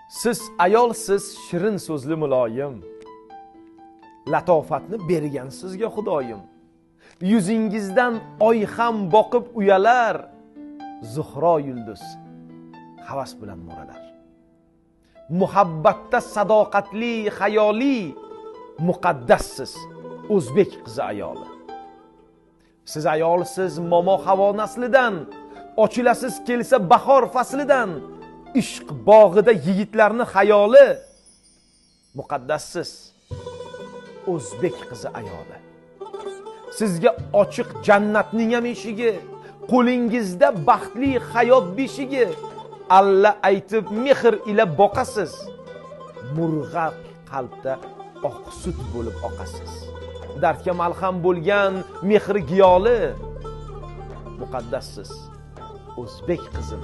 Siz ayolsiz, shirin so'zli muloyim. Latofatni bergan sizga Xudoyim. Yuzingizdan oy ham boqib uyalar, Zuhro yulduz havas bilan mo'ralar. Muhabbatda sadoqatli, hayoli, muqaddassiz, o'zbek qizi ayoli. Siz ayolsiz momo havo naslidan, ochilasiz kelsa bahor faslidan, ishq bog'ida yigitlarni xayoli, muqaddassiz, o'zbek qizi ayoli. Sizga ochiq jannatning ham eshigi, qo'lingizda baxtli hayot beshigi. Alla aytib mehr ila boqasiz, murg'ab qalbda oq sut bo'lib oqasiz. Dardga malham bo'lgan mehr giyoli, muqaddassiz, o'zbek qizim.